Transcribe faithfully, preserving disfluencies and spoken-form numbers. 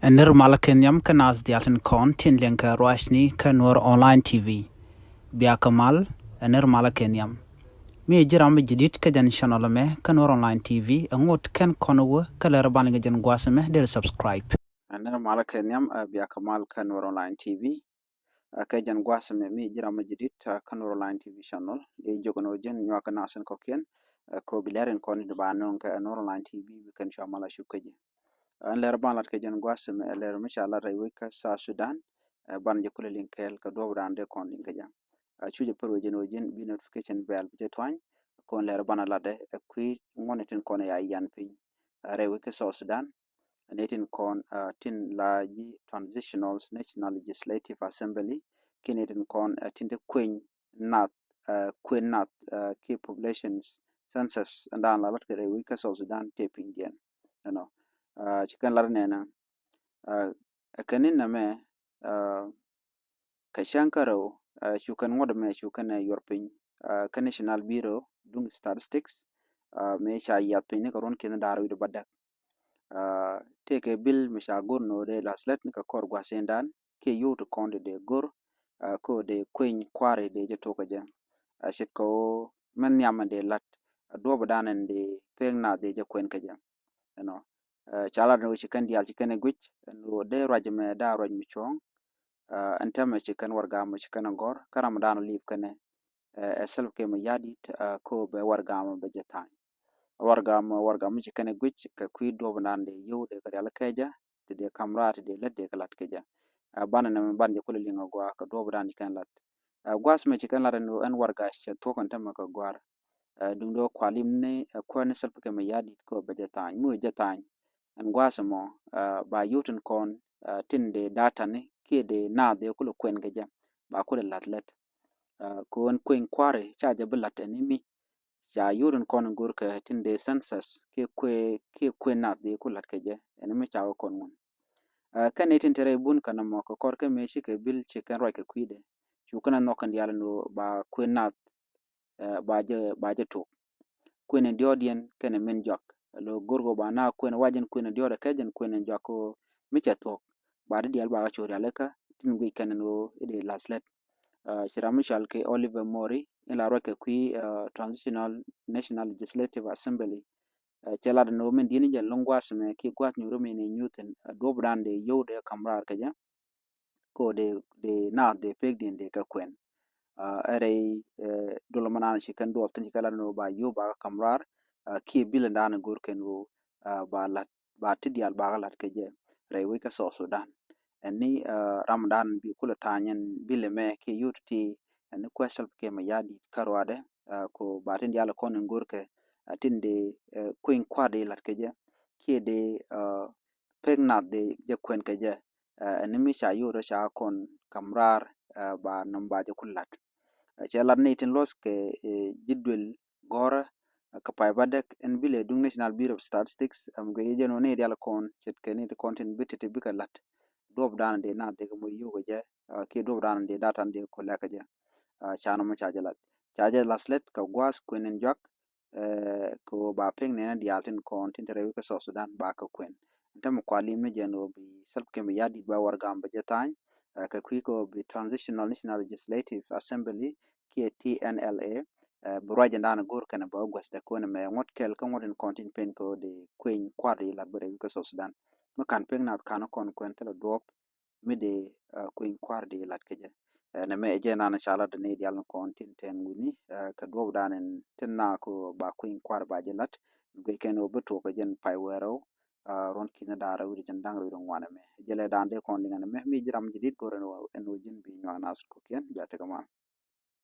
Ɛ nir malä kɛ nhiam kä naath diaal tin kɔn tin liɛŋ kɛ ruacni kä Nuɔr Online T V. Bia kɛ mal, ɛ nir malä kɛ nhiam. Mi ji̱ ram mi jadid kä jɛn channel ɛmɛ kä Nuɔr Online T V, ɛ ŋot kɛn kɔn wä kä lɛr ban liŋ kɛ jɛn gua̱a̱th ɛmɛ, deri subscribe. Ɛ nir malä kɛ nhiam, ɛ bia kɛ mal kä Nuɔr Online T V. Ɛ kɛ jɛn gua̱a̱th ɛmɛ mi ji̱ ram mi jadid, ɛ kä Nuɔr Online T V channel. I̱ jiök ni wä ji̱n nyuak kɛ naath tin kɔ̱kiɛn, ɛ kɛ ɣöö bi lɛr in kɔn in ba nööŋ kɛ Nuɔr Online T V, bi kɛn cua mal a cuk kä ji̱. Ɛ nir ban lat kɛ jɛn gua̱a̱th ɛmɛ, ɛ lɛr mi ca lat rɛy wec kä South Sudan, ɛ ban jɛ kulɛ liŋ kɛɛl kɛ duɔ̱ɔ̱p dan dee kɔn liŋ kɛ jɛ. Ɛ cu jɛ pär wec jɛn wä ji̱n bi notification bell bi jɛ tuany, kɔn lɛr ban a lat ɛ kui̱ ŋuɔ̱tni tin kɔn ya yian piny, ɛ rɛy wec kä South Sudan. Ni tin kɔn, ɛ tin la ji̱ Transitional National Legislative Assembly, kiɛ ni tin kɔn, ɛ tin te kueny nath, ɛ kueny nath, ɛ kiɛ populations census, ɛn dan la lat kɛ rɛy wec kä South Sudan tëë pinydiɛn. Ɛnɔ, ɛ ci kɛn lat nɛnɛ, ɛ kɛn ni nɛmɛ, ɛ kɛ cäŋ kä rɛw, ɛ cu kɛn ŋuɔ̱t ɛmɛ cu kɛn ɛ yuɔr piny, ɛ kä National Bureau duŋ Statistics, ɛ mëë ca yiath piny ni kɛ ruɔ̱n ki̱n da̱r wi̱cdɛ bädäk. Ɛ tëëkɛ bil mi ca go̱r ni ɣöö dee la̱th lät ni kɛ kɔr gua̱thi̱n dan kiɛ yio̱w ti kɔn ti dee go̱r, ɛ kä ɣöö dee kueny kua̱ri dee jɛ tok kɛ jɛ. Ɛ ce̱tkɛ ɣöö mɛn nhiam ɛn dee la̱t, ɛ duɔ̱ɔ̱p dan ɛn dee pek naath dee jɛ kuɛn kɛ jɛ. Ɛnɔ, ɛ ca lat ni ɣöö ci kɛn diaal ci kɛn ɛ guic ɛn ɣöö dee ruac ɛmɛ da̱a̱ ruac mi cuɔ̱ɔ̱ŋ. Ɛ ɛn täämɛ ci kɛn warɛgak ɛmɔ ci kɛn ɛ gɔ̱r kä ram dan ɔ li̱i̱p kɛnɛ, ɛ Salva Kiir Mayardit, ɛ kä ɣöö bɛ warɛgak ɛmɔ bɛ jɛ tha̱a̱ny. Warɛgak ɛmɔ, warɛgak ɛmɔ ci kɛn ɛ guic kɛ kui̱ duɔ̱ɔ̱p dan dee yio̱w dee kɛ rial kɛ jɛ, ti dee ka̱m raar ti dee lät dee kɛ la̱t kɛ jɛ. Ɛ banɛ nɛmɛ ban jɛ kulɛ liŋ a gɔaa kɛ duɔ̱ɔ̱p dan ci kɛn la̱t. Ɛ gua̱a̱th ɛmɛ ci kɛn la̱t ɛn ɣöö ɛn warɛgak cɛ thuɔ̱k ɛn täämɛ kɛ gɔ̱a̱r. Ɛ duŋdɛ ɣöö kualip ni, ɛ kuäär ni Salva Kiir Mayardit kä ɣöö bɛ jɛ tha̱a̱ny, mi ɣöö jɛ tha̱a̱ny, ɛn gua̱a̱th ɛmɔ, ɛ ba yio̱w tin kɔn, ɛ tin dee data ni kiɛ dee naath dee kulɛ kuɛn kɛ jɛ, ba kulɛ la̱th lät. Ɛ kɛ ɣöö ɛn kueny kua̱ri ca jɛ bi la̱t ɛn ni mi ca yio̱w tin kɔn in go̱r kɛ tin dee census kiɛ kuɛ, kiɛ kuɛ naath dee kulɛ la̱t kɛ jɛ, ɛn ni mi ca kɛ kɔn ŋun. Ɛ kɛn ni tin te rɛy bun kɛ nɔmɔ kɛ kɔr kä mëë cikɛ bil ci kɛn ruac kɛ kui̱dɛ, cu kɛn a nhɔk kɛn diaal ni ɣöö ba kuɛ naath, ɛ ba jɛ, ba jɛ tok. Kuën in diɔ̱ɔ̱kdiɛn kɛnɛ min juak. Lo go̱r kɛ ɣöö ba na kuën in wac in kuën in diɔ̱ɔ̱kdɛ kɛ jɛn kuën in juak kɛ ɣöö mi cɛ thuɔ̱k, ba ti diaal ba kɛ cu rialikä tin guic kɛn in ɣöö i̱ dee la̱th lät. Ɛ ci ram mi cɔal kɛ Oliver Mori in la ruac kɛ kui̱, ɛ Transitional National Legislative Assembly. Ɛ cɛ lat in ɣöö min di̱t ni jɛn lo̱ŋ gua̱a̱th ɛmɛ kiɛ gua̱a̱th nyuur mi ni nyuth in, ɛ duɔ̱ɔ̱p dan dee yio̱w dee ka̱m raar kɛ jɛ. Kä ɣöö dee, dee naath dee pekdiɛn dee kɛ kuɛn. Ɛ rɛy, ɛ duɔl mɛ naan ci kɛn duɔl thi̱n ci kɛn lat ni ɣöö ba yio̱w ba kɛ ka̱m raar, ɛ kiɛ bil in dan in go̱r kɛn ɣöö, ɛ ba la̱t, ba ti diaal ba kɛ la̱t kɛ jɛ rɛy wec kä South Sudan. Ɛn ni, ɛ ram dan bi kulɛ tha̱a̱ny ɛn bil ɛmɛ kiɛ yio̱w ti ti, ɛn ni kuɛ Salva Kiir Mayardit kä ruaadɛ, ɛ kɛ ɣöö ba tin diaal kɔn in go̱r kɛ, ɛ tin dee, ɛ kueny kua̱r dee la̱t kɛ jɛ kiɛ dee, ɛ pek naath dee jɛ kuɛn kɛ jɛ. Ɛ ɛn ni mi ca yio̱w rɔ ca kɔn ka̱m raar, ɛ ba nɔm ba jɛ kulɛ la̱t. Ɛ cɛ lat ni tin luɔth kɛ, ɛ ji̱ duël gɔ̱rä, ɛ kɛ pay bädäk ɛn bilɛ duŋ National Bureau of Statistics, ɛm guic jɛ nɔ ni diaal kɔn ce̱tkɛ ni ti kɔn tin bi ti ti bikɛ la̱t. Duɔ̱ɔ̱p dan dee naath dee kɛ moc yio̱w kɛ jɛ, ɛ kiɛ duɔ̱ɔ̱p dan dee data dee kulɛ kɛ jɛ. Ɛ ca nɔmɔ ca jɛ la̱t. Ca jɛ la̱th lät kɛ gua̱a̱th kuën in juak, ɛ kɛ ɣöö ba pek nɛɛni diaal tin kɔn tin te rɛy wec kä South Sudan ba kɛ kuɛn. Ɛn täämɛ kualip ni jɛn ɣöö bi Salva Kiir Mayardit ba warɛgak ɛmɔ bɛ jɛ tha̱a̱ny, ɛ kɛ kui̱ kɛ ɣöö bi Transitional National Legislative Assembly kiɛ T N L A, ɛ bi ruac in dan go̱r kɛnɛ ba wä guäth dɛ kɛ ɣöö nɛmɛ ŋuɔ̱t kɛl kä ŋuɔ̱t in kɔn tin pen kɛ ɣöö dee kueny kua̱r dee la̱t bä rɛy wec kä South Sudan. Mi ka̱n pek naath ka̱n kɔn kuɛn thilɛ duɔ̱ɔ̱p mi dee, ɛ kueny kua̱r dee la̱t kɛ jɛ. Ɛ nɛmɛ ɛ jɛ naan ca lat ni diaal ni kɔn tin tɛn wi̱ni, ɛ kɛ duɔ̱ɔ̱p dan in tin na kɛ ɣöö ba kueny kua̱r ba jɛ la̱t. Guic kɛn ɣöö bi tuɔk kɛ jɛn pay wäl rɛw, ɛ ruɔ̱n ki̱n da̱ŋ rɛw wi̱cdɛ jiɛn da̱ŋ rɛw wi̱cdɛ ŋuan ɛmɛ. Ɛ jɛ lɛ dan dee kɔn liŋ ɛn ɛmɛ mi ji̱ ram ji̱ di̱t go̱r ɛn ɣöö, ɛn ɣöö ji̱n bi nyuak naath kɔ̱kiɛn, bia tekɛ mal.